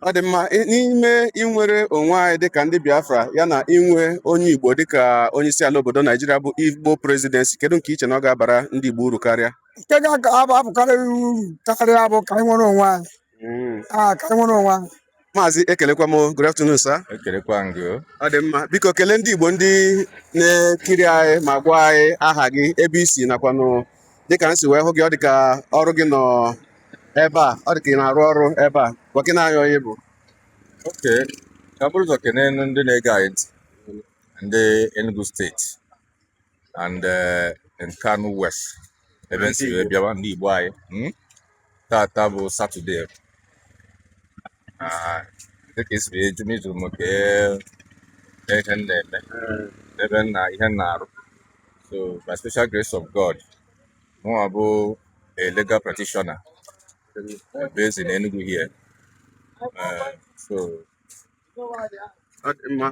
Ọ dị mma. N'ime inwere onwe anyị dịka ndị Biafra, ya na inwe onye Igbo dịka onye isi ala obodo Naijiria bụ Igbo presidency, kedu nke iche na ọ ga-abara ndị Igbo uru karịa? Nke ga-abụ abụkarị uru karịa bụ ka anyị nwere onwe anyị. Ka anyị nwere onwe anyị. Maazị, ekelekwa m. Good afternoon, sir. Ekelekwa m gị o. Ọ dị mma. Biko, kelee ndị Igbo ndị na-ekiri anyị ma gwa anyị aha gị, ebe i si, nakwanụ dịka m si wee hụ gị, ọ dị ka ọrụ gị nọ ebe a, ọ dị ka ị na-arụ ọrụ ebe a. Gwakena anyị onye bụ. Okay, ka bụrụ ụzọ kelee ndị na-ege anyị ntị, ndị Enugu Steeti and Nkanu West, ebe m si Ndị wee Igbo. bịawa, ndị Igbo anyị. Tata bụ Satọde. Ah, dịka esi wee jụ m, ịjụrụ m ka ihe m na-eme ebe m na ihe m na-arụ. So by special grace of God, mụnwa bụ a legal practitioner based in Enugu here. So Ọ dị mma.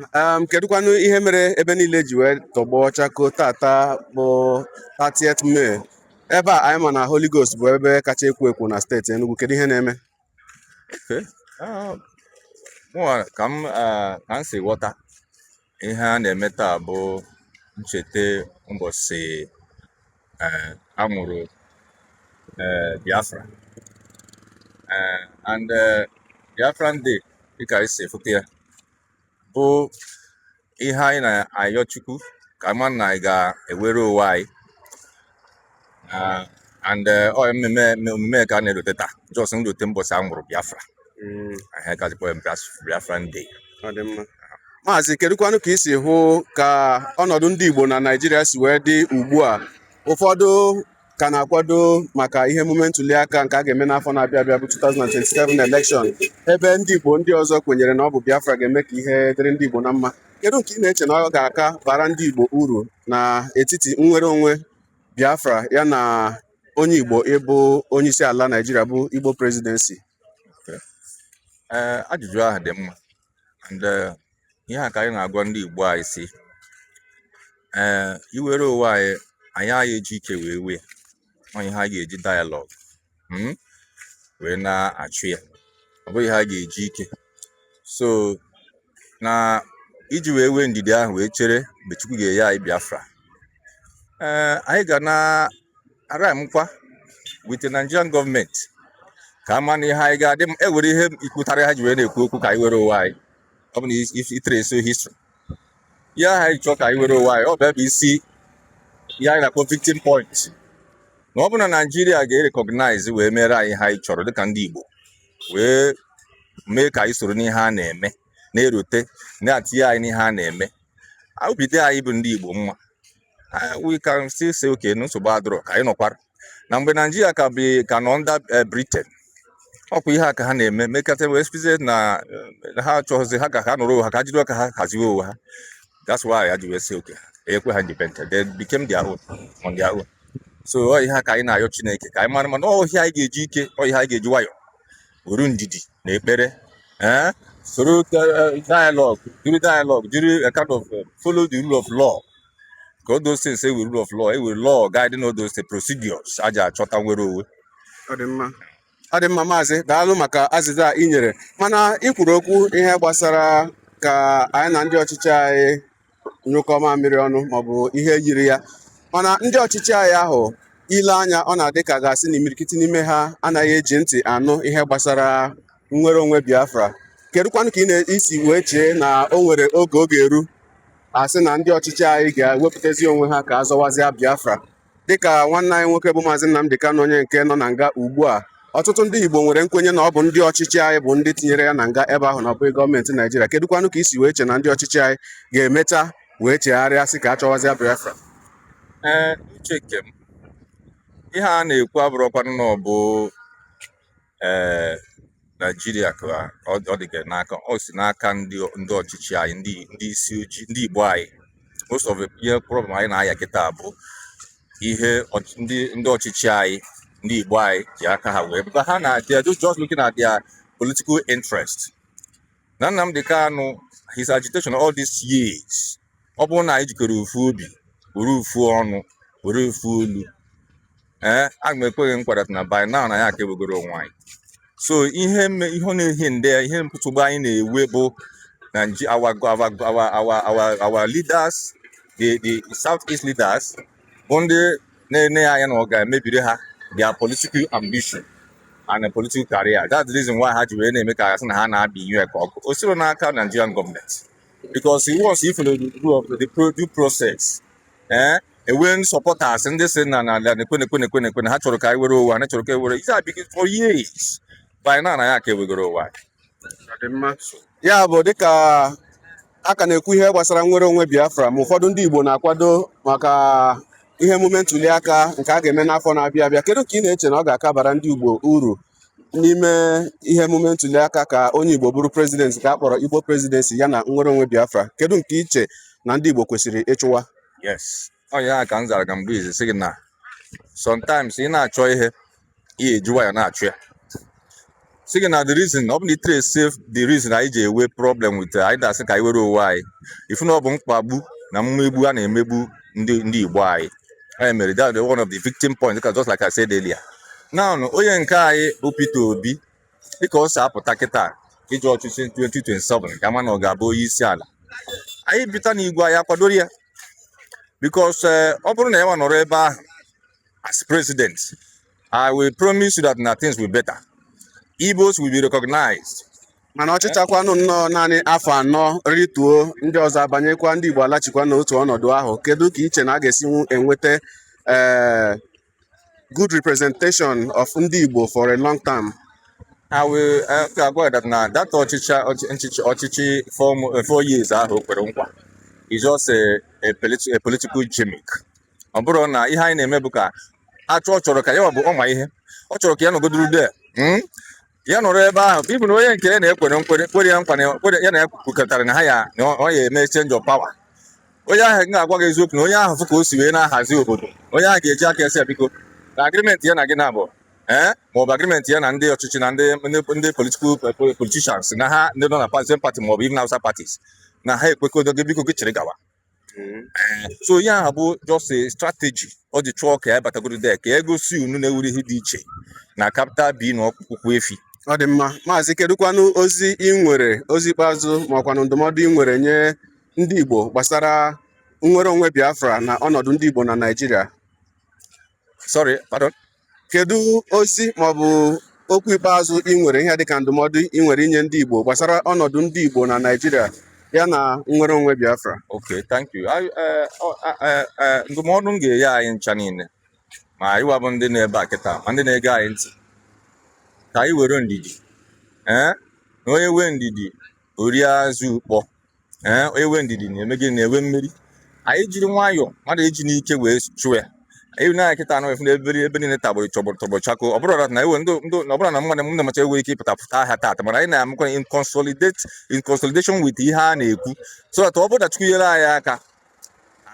Kedụkwanụ ihe mere ebe niile ji wee tọgbọ chakoo tata bụ 30th May ebe a? Anyị ma na Holy Ghost bụ ebe kacha ekwo ekwo na steeti Enugu. Kedu ihe na-eme? Okay. Ah, mụnwa ka m si ghọta ihe a na-eme taa bụ ncheta ụbọchị a mụrụ Biafra and Biafran Day, dịka anyị si efute ya, bụ ihe anyị na-ayọ Chukwu ka ama na anyị ga-ewere onwe anyị. And ọ mmemme omume ka a na-elote taa, just nlote mbọchị a mụrụ Biafra. Ihe ka jikwa Biafran Day. Ọ dị mma. Maazị, kedụkwanụ ka i si hụ ka ọnọdụ ndị Igbo na Naịjirịa si wee dị ugbu a? Ụfọdụ ka na-akwado maka ihe emume ntuli aka nke a ga-eme n'afọ na-abịa abịa bụ 2027 election, ebe ndị Igbo ndị ọzọ kwenyere na ọ bụ Biafra ga-eme ka ihe dịrị ndị Igbo na mma. Kedu nke ị na-eche na ọ ga-aka bara ndị Igbo uru n'etiti nnwere onwe Biafra ya na onye Igbo ịbụ onye isi ala Naịjirịa bụ Igbo presidency? Ee, ajụjụ ahụ dị mma, and ihe a ka anyị na-agwa ndị Igbo anyị si iwere onwe anyị, anyị agha eji ike wee wee ọ ihe a ga-eji dialogue wee na-achụ ya. Ọ bụghị ihe a ga-eji ike. So na iji wee wee ndidi ahụ wee chere mgbe Chukwu ga-enye anyị Biafra, anyị ga na aramkwa with the Nigerian government ka ama na ihe anyị ga-adị m ewere ihe ikwutara ha ji wee na-ekwu okwu ka anyị were onwe anyị. Ọ bụ na itrace history ihe ahụ anyị chọọ ka anyị were onwe anyị, ọ bụ ebe isi ihe anyị na-akpọ victim point, na ọ bụ na Naijiria ga-erecognize wee mere anyị ihe anyị chọrọ dịka ndị Igbo, wee mee ka anyị soro n'ihe a na-eme, na-erote na-atinye anyị n'ihe a na-eme, obi dị anyị bụ ndị Igbo mma. We can still say, okay, nsogbu adịrọ, ka anyị nọkwara na mgbe Naijiria ka bi ka nọ under Britain. Ọkwa ihe a ka ha na-eme mekata wee sizie na ha achọghịzi ha ka ha nọrọ onwe ha, ka ha jiri aka ha haziwe onwe ha. That's why ha ji wee sị okay, ekwe ha independent. They became their own on their own. So ọ ihe a ka anyị na-ayọ Chineke ka anyị mara, mana ọ ihe anyị ga-eji ike, ọ ihe anyị ga-eji nwayọ were ndidi na ekpere, soro dialogue, jiri dialogue, jiri a kind of follow the rule of law, ka all those things ewe rule of law, ewe law guiding all those procedures a ji achọta nwere onwe. Ọ dị mma, ọ dị mma. Maazị, daalụ maka azịza a ị nyere. Mana ị kwuru okwu ihe gbasara ka anyị na ndị ọchịchị anyị nyụkọ mamịrị ọnụ maọbụ ihe yiri ya. Mana ndị ọchịchị anyị ahụ, ile anya, ọ na-adị ka ga-asị na imirikiti n'ime ha anaghị eji ntị anụ ihe gbasara nnwere onwe Biafra. Kedụkwanụ ka ị na-esi wee chee na o nwere oge ọ ga-eru asị na ndị ọchịchị anyị ga-ewepụtazi onwe ha ka a zọwazịa Biafra, dịka nwanne anyị nwoke bụ Maazị Nnamdi Kanu, onye nke nọ na nga ugbu a? Ọtụtụ ndị Igbo nwere nkwenye na ọ bụ ndị ọchịchị anyị bụ ndị tinyere ya na nga ebe ahụ, na ọ bụghị gọọmenti Naijiria. Kedụkwanụ ka isi wee che na ndị ọchịchị anyị ga-emecha wee chegharịa sị ka a chọwazịa Biafra? Ee, uche nke m, ihe a na-ekwu abụrụkwanụ na ọ bụ Naijiria ka ọ dị gị n'aka. Ọ si n'aka ndị ọchịchị anyị, ndị isi ojii, ndị Igbo anyị. Most of the ihe problem anyị na-aya kịta bụ ihe ndị ọchịchị anyị, ndị Igbo anyị ji aka ha wee, because ha na they are just looking at their political interest. Na Nnamdi Kanu, his agitation all these years, ọ bụrụ na anyị jikọrọ ofu obi, were ofu ọnụ, were ofu olu, aga m ekweghị nkwado na by now na ya aka ewegoro onwe anyị. So ihe ihe ọ na-ehi nde ihe nsogbu anyị na-ewe bụ na nji our leaders, the Southeast leaders, bụ ndị na-ene ya anya na ọ ga-emebiri ha their political ambition and a political career. That's the reason why ha ji wee na-eme ka asị na ha na-abịa ka ọkụ o siro n'aka Nigerian government, because once you follow the rule of the due process, enwee supporters ndị si na na ekwe na ekwe na ekwe na ekwe na ha chọrọ ka anyị were ụwa, ha chọrọ ka e were ihe a for years. By now na ya ka ewegoro ụwa. Ọ dị mma. Ya bụ, dịka a ka na-ekwu ihe gbasara nnwere onwe Biafra, ma ụfọdụ ndị Igbo na-akwado maka ihe emume ntuli aka nke a ga-eme n'afọ na-abịa abịa, kedu ka ị na-eche na ọ ga-akabara ndị Igbo uru n'ime ihe emume ntuli aka ka onye Igbo bụrụ president ka a kpọrọ Igbo presidency, ya na nnwere onwe Biafra? Kedu nke iche na ndị Igbo kwesịrị ịchụwa? Yes, ọ ya ka m zara ka mgbe izi sị gị na sometimes ị na-achọ ihe, ị eji nwayọ na-achụ ya. Sị gị na the reason ọ bụ na trace the reason anyị ji enwe problem with anyị na-asị ka anyị were onwe anyị, ifu na ọ bụ mkpagbu na mmegbu a na-emegbu ndị Igbo anyị. Anyị mere that the one of the victim points, just like I said earlier. Now, onye nke anyị bụ Peter Obi, dịka ọ si apụta kịta iji ọchịchị 2027 ka ama na ọ ga-abụ onye isi ala anyị bita n'igwe, anyị akwadoro ya, because ọ bụrụ na ya nwa nọrọ ebe ahụ as president, I will promise you that na things will better. Igbos will be recognized. Mana ọchịchakwanụ nnọọ naanị afọ 4 rituo, ndị ọzọ abanyekwa, ndị Igbo alachikwa n'otu ọnọdụ ahụ. Kedu ka iche na a ga-esinwu enweta good representation of ndị Igbo for a long time? I will agwa ya that na that ọchịchị 4 years ahụ o kwere nkwa is just a political gimmick. Ọ bụrụ na ihe anyị na-eme bụ ka achọ ọ chọrọ ka ya bụ ọma ihe ọ chọrọ ka ya nọgoduru there, Ya nọrọ ebe ahụ, even onye nke ya na-ekwere nkwere kwere ya nkwa na kwere ya na ya kwukọtara na ha ya na ọ ya eme change of power. Onye ahụ ga-agwa gị eziokwu na onye ahụ fụ ka o si wee na-ahazi obodo, onye ahụ ga-eji aka esi ya biko na agreement ya na gị na-abụ ma ọ bụ agreement ya na ndị ọchịchị na ndị political politicians na ha ndị nọ na same party ma ọ bụ even outside parties na ha ekwekodo gị, biko gị chịrị gawa. So ihe ahụ bụ just a strategy ọ ji chụọ ka ya batagoro there ka ya gosi unu na-ewuru ihe dị iche na capital B na ọkpụkpụ efi. Ọ dị mma, maazị. Kedụkwanụ ozi ị nwere, ozi ikpeazụ ma ọkwanụ ndụmọdụ ị nwere nye ndị Igbo gbasara nnwere onwe Biafra na ọnọdụ ndị Igbo na Naịjirịa? Sorry, pardon? Kedu ozi maọbụ okwu ikpeazụ ị nwere, ihe dịka ndụmọdụ ị nwere inye ndị Igbo gbasara ọnọdụ ndị Igbo na Naịjirịa ya na nnwere onwe Biafra? Okay, thank you. Ndụmọdụ m ga-enye anyị ncha niile, ma anyị wa bụ ndị na-ebe a kịta, ma ndị na-ege anyị ntị, ka anyị were ndidi, na onye wee ndidi orie azụ ụkpọ, onye wee ndidi na-eme gịnị? Na-enwe mmeri. Anyị jiri nwayọọ, mmadụ eji n'ike wee chụọ ya. Anyị na kịta anụ efu na ebe niile tagburu chọgburu tọgbọ chako. Ọ bụrụ na ewe ndị ọ bụrụ na mmadụ ndị macha enweghị ike ịpụta pụta ahịa taata, mana anyị na-amụkwa in consolidation with ihe a na-ekwu, so that ọ bụrụ na Chukwu nyere anyị aka,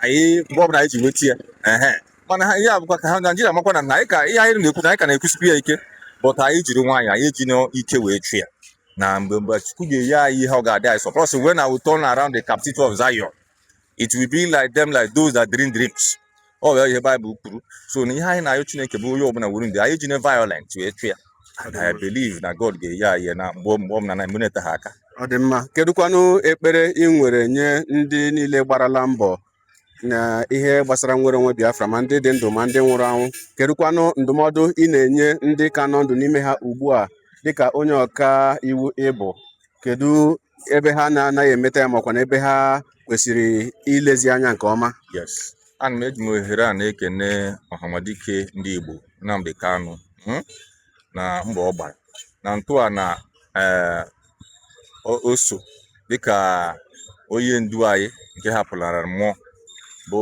anyị mgbe ọbụla anyị ji nweta ya ehe. Mana ihe a bụkwa ka ha Naijiria makwa na anyị ka ihe anyị na-ekwu na anyị ka na-ekwusikwu ya ike, but anyị jiri nwayọọ, anyị eji n'ike wee chụ ya. Na mgbe Chukwu ga-enye anyị ihe ọ ga-adị anyị surprise when I will turn around the captivity of Zion, it will be like them, like those that dream dreams. Ọ bụ ihe Baịbụl kwuru. So na ihe anyị na-ayọ Chineke bụ onye ọbụla wuru ndị anyị ji na violent wee chụ ya, and I believe na God ga-enye anyị ya na mgbe ọbụla na mgbe na-ete ha aka. Ọ dị mma. Kedụkwanụ ekpere ị nwere nye ndị niile gbarala mbọ na ihe gbasara nnwere onwe Biafra, ma ndị dị ndụ ma ndị nwụrụ anwụ? Kedụkwanụ ndụmọdụ ị na-enye ndị ka nọ ndụ n'ime ha ugbu a dịka onye ọka iwu ịbụ? Kedu ebe ha na-anaghị emeta ya, makwa na ebe ha kwesịrị ilezi anya nke ọma? Yes, ana m eji m ohere a na-ekene ọhamadike ndị Igbo Nnamdi Kanu, na mbọ ọ gbara na ntọala o so dịka onye ndu anyị nke hapụlara mmụọ bụ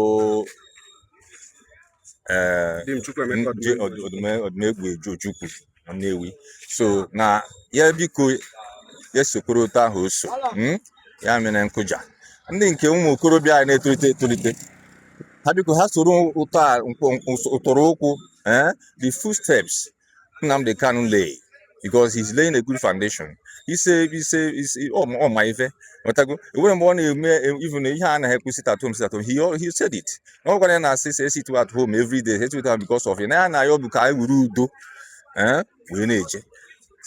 Odumegwu Ojukwu na Nnewi. So na ya biko ya sokwara otu ahụ o so, Ya mere nkụja ndị nke ụmụ okorobịa anyị na-etolite etolite, ha biko ha soro ụtọ a ụtọrọ ụkwụ, the footsteps Nnamdi Kanu lay, because he's laying a good foundation. He say ọ ma ife nwetago enwere mgbe ọ na-eme even ihe a anaghị ekwu sit at home, sit at home. He said it na ọ gwara ya na-asị say sit at home every day, sit at home because of ya na ya na ya ọ bụ ka anyị were udo, wee na-eje.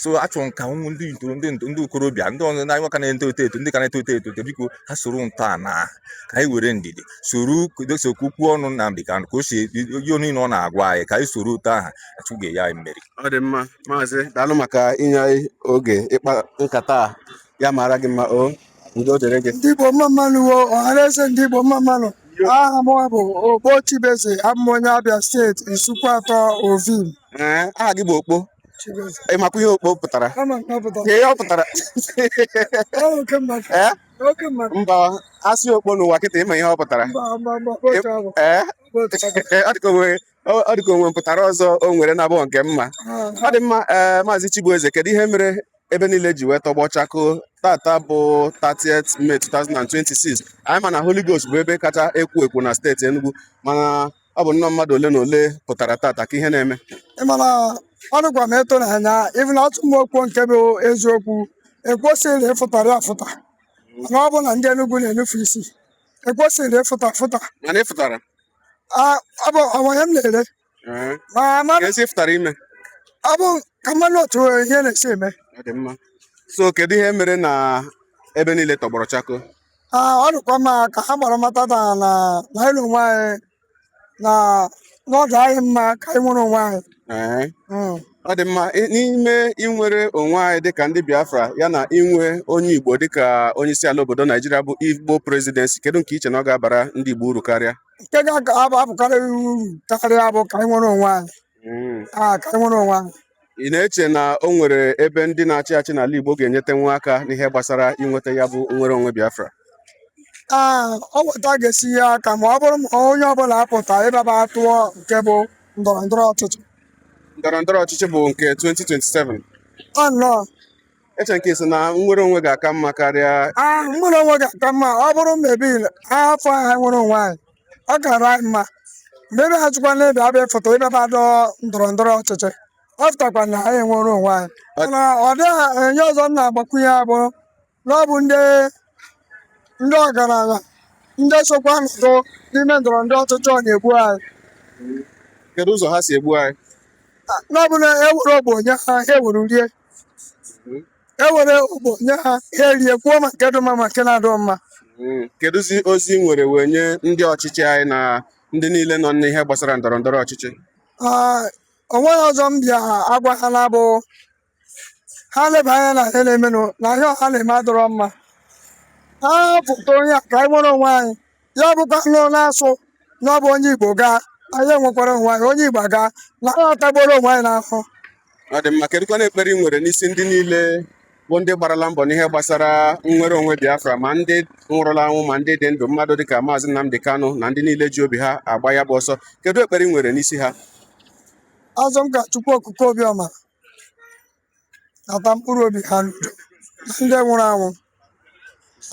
So achọrọ m ka ụmụ ndị ntoro ndị ndị okorobịa, ndị ọzọ na ka na-eto eto eto, ndị ka na-eto eto eto, biko ha soro ntọala a, ka anyị were ndidi soro sokwu ọnụ Nnamdi Kanu ka o si ihe niile ọ na-agwa anyị, ka anyị soro ụtọ aha Chukwu ga-enye anyị mmeri. Ọ dị mma, maazị, daalụ maka inye anyị oge ịkpa nkata a. Ya mara gị mma o, udo dịrị gị. Ndị Igbo, mma mmanụ wo! Ọhaneze ndị Igbo, mma mmanụ! Aha m bụ Ogbo Chibeze. Abụ m onye Abia Steeti, Isuikwuato Ovim. Ee, aha gị bụ Okpo? Chibeze. Ị makwa ihe okpo pụtara? Ama m napụta. Ka ihe ọ pụtara? Ọ oke mmadụ. Ee? Oke mmadụ. Mba, asị okpo n'ụwa kịta, ịma ihe ọ pụtara? Mba, mba, mba, otu ahụ. Ee. Otu ahụ. Ọ dịka onwe mpụtara ọzọ o nwere na-abụọ nke mma. Ọ dị mma. Ee, maazị Chibueze, kedu ihe mere ebe niile ji wee tọgbọ chakoo tata bụ 30th May 2026? Anyị ma na Holy Ghost bụ ebe kacha ekwo ekwo na steeti Enugu, mana ọ bụ nnọọ mmadụ ole na ole pụtara tata ka ihe na-eme. Ị mana ọ dịkwa m ịtụnanya, even atụ m okwu nke bụ eziokwu, ekwesịghị ịfụtara afụta, mana ọ bụ na ndị Enugu na-enufu isi, ekwesịghị ịfụta afụta. Mana ị fụtara? Ọ bụ onye m na-ere. Ee. Ma mmadụ Ka esi fụtara ime? Ọ bụ ka mmadụ otu ihe na-esi eme. Ọ dị mma. So kedu ihe mere na ebe niile tọgbọrọ chakoo? Ah, ọ dịkwa mma ka ha gbara mata na na na anyị na onwe anyị na n'ọdụ anyị mma ka anyị nwere onwe anyị. Ee. Mm. Ọ dị mma. N'ime inwere onwe anyị dịka ndị Biafra, ya na inwe onye Igbo dịka onye isi ala obodo Naijiria bụ Igbo presidency, kedu nke iche na ọ ga-abara ndị Igbo uru karịa? Nke ga-abụkarị uru karịa bụ ka anyị nwere onwe anyị. Ah, ka anyị nwere onwe anyị. Ị na-eche na o nwere ebe ndị na-achị achị n'ala Igbo ga-enyetenwu aka n'ihe gbasara inweta ya bụ nnwere onwe Biafra? Ah, ọ weta ga-esi ya aka ma ọ bụrụ ma onye ọbụla apụta ịbaba tụọ nke bụ ndọrọ ndọrọ ọchịchị. Ndọrọ ndọrọ ọchịchị bụ nke 2027. Ọ nnọọ. Eche nke isi na nnwere onwe ga-aka mma karịa? Ah, nwere onwe ga-aka mma. Ọ bụrụ mebi afọ anyị nwere onwe anyị, ọ gara anyị mma mgbe ebe ha chụkwa n'ebe abịa foto ịbaba dọọ ndọrọ ndọrọ ọchịchị, ọ pụtakwa na anyị nwere onwe anyị. Mana ọ dịghị enye ọzọ m na-agbakwunye bụ na ọ bụ ndị ọgaranya, ndị sokwa nọdụ n'ime ndọrọ ndọrọ ọchịchị, ọ na-egbu anyị. Kedu ụzọ ha si egbu anyị? Na ọ bụ na ewere ogbo nye ha, ha ewere rie. Ewere ogbo nye ha, ha erie, kwuo ma nke dị mma ma nke na-adịghị mma. Kedụzi ozi ị nwere wee nye ndị ọchịchị anyị na ndị niile nọ n'ihe gbasara ndọrọ ndọrọ ọchịchị? Ah, o nweghị ọzọ m bịa agwa ha na bụ ha leba anya na ihe na-emenụ, na ihe ọha na-eme adịrọ mma. Ha pụta onye a ka anyị nwere onwe anyị, ya bụkwa nụ na-asụ na ọ bụ onye Igbo gaa, anyị enwekwara onwe anyị. Onye Igbo gaa, na anyị atagboro onwe anyị n'ahụ. Ọ dị mma. Kedụkwana ekpere ị nwere n'isi ndị niile bụ ndị gbarala mbọ n'ihe gbasara nnwere onwe Biafra, ma ndị nwụrụla anwụ ma ndị dị ndụ, mmadụ dịka Maazị Nnamdi Kanu na ndị niile ji obi ha agba ya bụ ọsọ? Kedu ekpere ị nwere n'isi ha? Azụ m ka Chukwu Okike Obiọma nata mkpụrụ obi ha n'udo, na ndị nwụrụ anwụ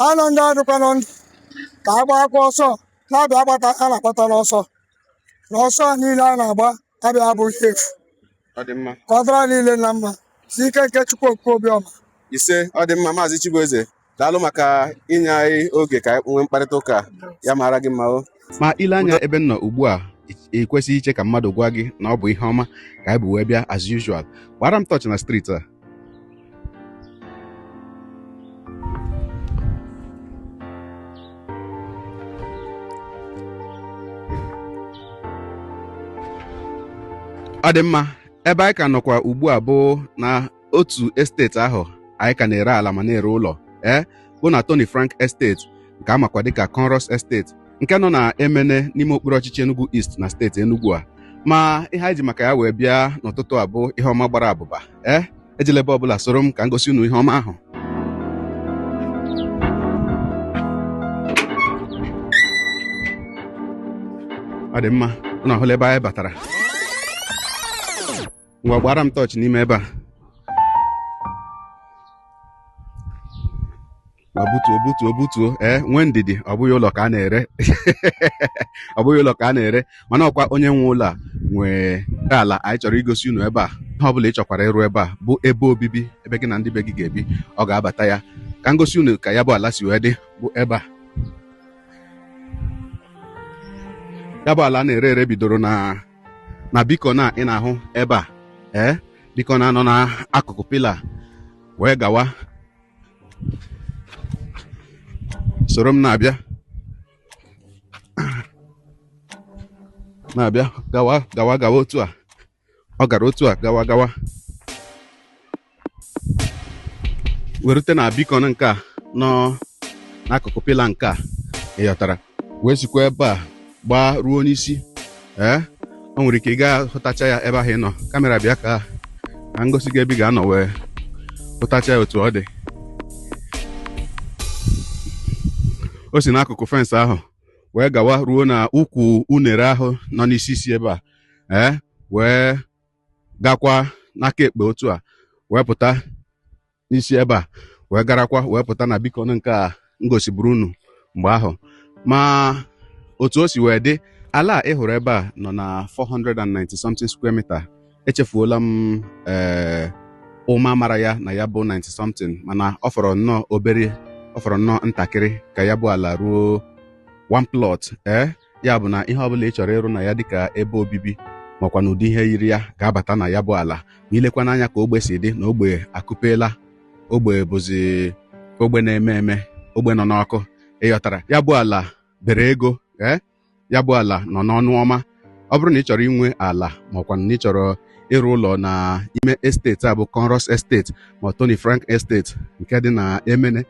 anọ, ndị adịkwanụ ndụ ka a gbakwa ọsọ na-abịa agbata a na-agbata n'ọsọ, na ọsọ a niile a na-agba abịa abụghị efu. Ọ dị mma. Ka ọ dara niile na mma si ike nke Chukwu Okike Obiọma. Ise. Ọ dị mma, Maazị Chibueze, daalụ maka inye anyị oge ka anyị nwee mkparịta ụka. Ya mara gị mma o. Ma ile anya ebe m nọ ugbu a, ị kwesịghị iche ka mmadụ gwa gị na ọ bụ ihe ọma ka anyị bụ wee bịa. As usual, gbara m tọọchị na street a. Ọ dị mma. Ebe anyị ka nọkwa ugbu a bụ na otu estate ahụ anyị ka na-ere ala ma na-ere ụlọ, ee, bụ na Tony Frank Estate, nke a makwa dịka Conros Estate, nke nọ na Emene n'ime okpuru ọchịchị Enugu East na steeti Enugu a. Ma ihe anyị ji maka ya wee bịa n'ụtụtụ a bụ ihe ọma gbara abụba. Ee, ejela ebe ọbụla, soro m ka m gosi unu ihe ọma ahụ. Ọ dị mma. Unu ahụla ebe anyị batara. Ngwa, gbara m tọọchị n'ime ebe a. Ma butuo, butuo, butuo. Ee, nwee ndidi. Ọ bụghị ụlọ ka a na-ere, ọ bụghị ụlọ ka a na-ere, mana ọkwa onye nwe ụlọ a nwee ala anyị chọrọ igosi unu ebe a. Ihe ọ bụla ị chọkwara ịrụ ebe a bụ ebe obibi, ebe gị na ndị be gị ga-ebi, ọ ga-abata ya. Ka m gosi unu ka ya bụ ala si wee dị. Bụ ebe a ya bụ ala a na-ere ere bidoro na biko na ị na-ahụ ebe a. Ee. Beacon anọ n'akụkụ pillar wee gawa. Soro m na-abịa, na-abịa, gawa gawa gawa otu a. Ọ gara otu a, gawa gawa, werute na beacon nke a nọ n'akụkụ pillar nke a, ịghọtara? Wee sikwa ebe a gbaa ruo n'isi. Ee, o nwere ike ị gaa hụtacha ya ebe ahụ ị nọ. Camera, bịa ka ngosi gị ebe ị ga-anọ wee hụtacha ya otu ọ dị. O si n'akụkụ fence ahụ wee gawa ruo na ukwu unere ahụ nọ n'isi isi ebe a. Ee, wee gakwa n'aka ekpe otu a, wee pụta n'isi ebe a, wee garakwa, wee pụta na beacon nke a m gosiburu unu mgbe ahụ. Ma otu o si wee dị, ala a ị hụrụ ebe a nọ na 490 something square meter. Echefuola m ee ụma mara ya na ya bụ 90 something, mana ọ fọrọ nnọọ obere, ọ fọrọ nnọọ ntakịrị ka ya bụ ala ruo one plot. Ee, ya bụ na ihe ọbụla ị chọrọ ịrụ na ya dịka ebe obibi makwa na ụdị ihe yiri ya ga-abata na ya bụ ala. Ma ilekwa n'anya ka ogbe si dị, na ogbe akụpeela, ogbe bụzi ogbe na-eme eme, ogbe nọ n'ọkụ, ịghọtara? Ya bụ ala bere ego. Ee, ya bụ ala nọ n'ọnụ ọma. Ọ bụrụ na ị chọrọ inwe ala, makwa na ị chọrọ ịrụ ụlọ na ime estate a bụ Conros Estate ma Tony Frank Estate nke dị na Emene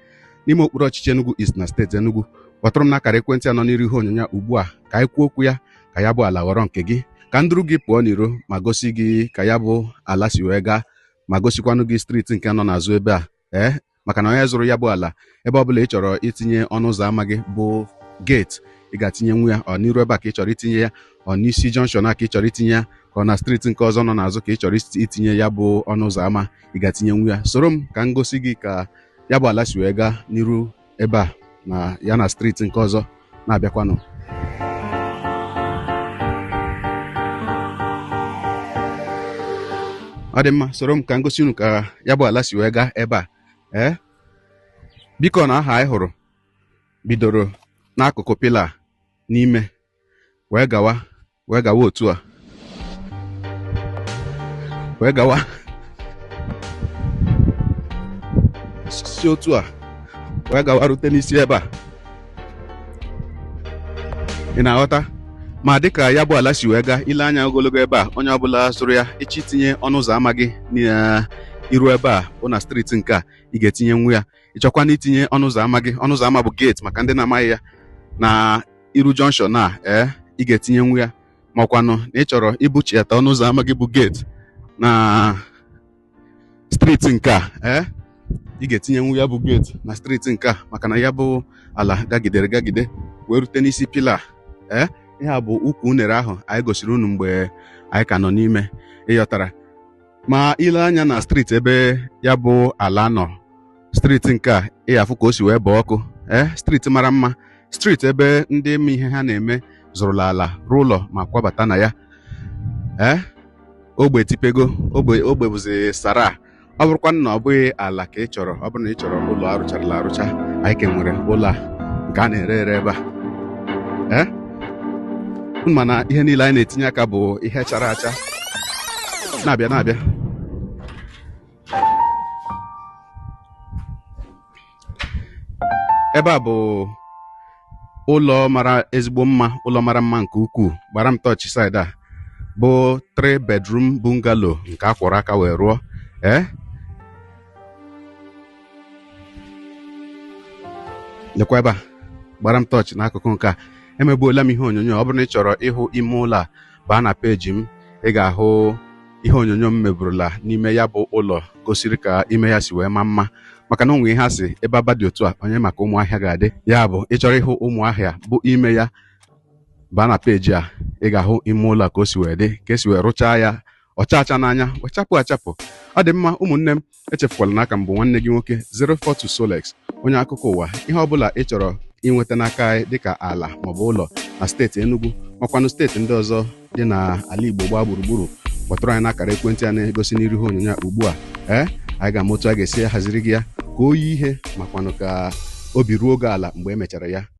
n'ime okpuru ọchịchị Enugu East na steeti Enugu, kpọtụrụ m n'akara ekwentị a nọ n'iru ihe onyonyo ugbu a ka anyị kwuo okwu ya, ka ya bụ ala ghọrọ nke gị, ka nduru gị pụọ n'iro ma gosi gị ka ya bụ ala si wee gaa, ma gosikwanụ gị street nke nọ n'azụ ebe a. Ee, maka na onye zụrụ ya bụ ala, ebe ọbụla ị chọrọ itinye ọnụ ụzọ ámá gị bụ gate, ị ga-atinye nwu ya. Ọ n'iru ebe a ka ị chọrọ itinye ya, ọ n'isi junction a ka ị chọrọ itinye ya, ka ọ na street nke ọzọ nọ n'azụ ka ị chọrọ itinye ya bụ ọnụ ụzọ ámá, ị ga-atinye nwu ya. Soro m ka m gosi gị ka ya bụ ala si wee gaa n'iru ebe a na ya na street nke ọzọ na-abịakwanụ. Ọ dị mma, soro m ka m gosi unu ka ya bụ ala si wee gaa ebe a. Ee, biko, na aha anyị hụrụ bidoro n'akụkụ pillar n'ime wee gawa, wee gawa otu a, wee gawa si otu a wee gawa rute n'isi ebe a, ị na-aghọta? Ma dịka ya bụ ala si wee gaa, ile anya ogologo ebe a, onye ọbụla zụrụ ya, ịchọ itinye ọnụ ụzọ ámá gị n'iru ebe a bụ na street nke a, ị ga-etinye nwu ya. Ịchọkwa na itinye ọnụ ụzọ ámá gị, ọnụ ụzọ ámá bụ gate maka ndị na-amaghị ya, na iru junction a, ee, ị ga-etinye nwu ya. Makwanụ na ị chọrọ ibuchiata ọnụ ụzọ ámá gị bụ gate na street nke a, ee, ị ga-etinye nwu ya bụ gate na street nke a, maka na ya bụ ala gagidere gagide wee rute n'isi pillar. Ee, ihe a bụ ukwu unere ahụ anyị gosiri unu mgbe anyị ka nọ n'ime, ịghọtara? Ma ile anya na street ebe ya bụ ala nọ, street nke a, ị afụ ka o si wee baa ọkụ. Ee, street mara mma, street ebe ndị ma ihe ha na-eme zụrụla ala, rụọ ụlọ ma kwabata na ya. Ee, ogbe tipego, ogbe, ogbe bụzi sara. Ọ bụrụkwa na ọ bụghị ala ka ị chọrọ, ọ bụrụ na ị chọrọ ụlọ arụcharala arụcha, anyị ka nwere ụlọ a nke a na-ere ere ebe a. Ee, mana ihe niile anyị na-etinye aka bụ ihe chara acha. Na-abịa, na-abịa. Ebe a bụ ụlọ mara ezigbo mma, ụlọ mara mma nke ukwuu. Gbara m tọọchị side a bụ 3 bedroom bungalow nke a kwọrọ aka wee rụọ. Ee, lekwa ebe a, gbara m tọọchị n'akụkụ nke a. Emegbuola m ihe onyonyo. Ọ bụrụ na ị chọrọ ịhụ ime ụlọ a, baa na peji m, ị ga-ahụ ihe onyonyo m meburula n'ime ya bụ ụlọ gosiri ka ime ya si wee maa mma, maka na onwe ihe a sị ebe aba dị otu a, onye maka ụmụahịa ga-adị. Ya bụ, ị chọrọ ịhụ ụmụahịa bụ ime ya, baa na peji a, ị ga-ahụ ime ụlọ a ka o si wee dị, ka esi wee rụchaa ya, ọcha acha n'anya, wechapụ achapụ. Ọ dị mma, ụmụnne m, echefukwala n'aka m bụ nwanne gị nwoke 042 Solex, onye akụkọ ụwa. Ihe ọbụla ị chọrọ inweta n'aka anyị dịka ala maọbụ ụlọ na steeti Enugu makwanụ steeti ndị ọzọ dị n'ala Igbo gbaa gburugburu, kpọtụrụ anyị n'akara ekwentị a na-egosi n'iru ihe onyonyo a ugbu a. Ee, anyị ga-ama otu a ga-esi haziri gị ya ka o yi ihe makwanụ ka obi ruo oge ala mgbe e mechara ya.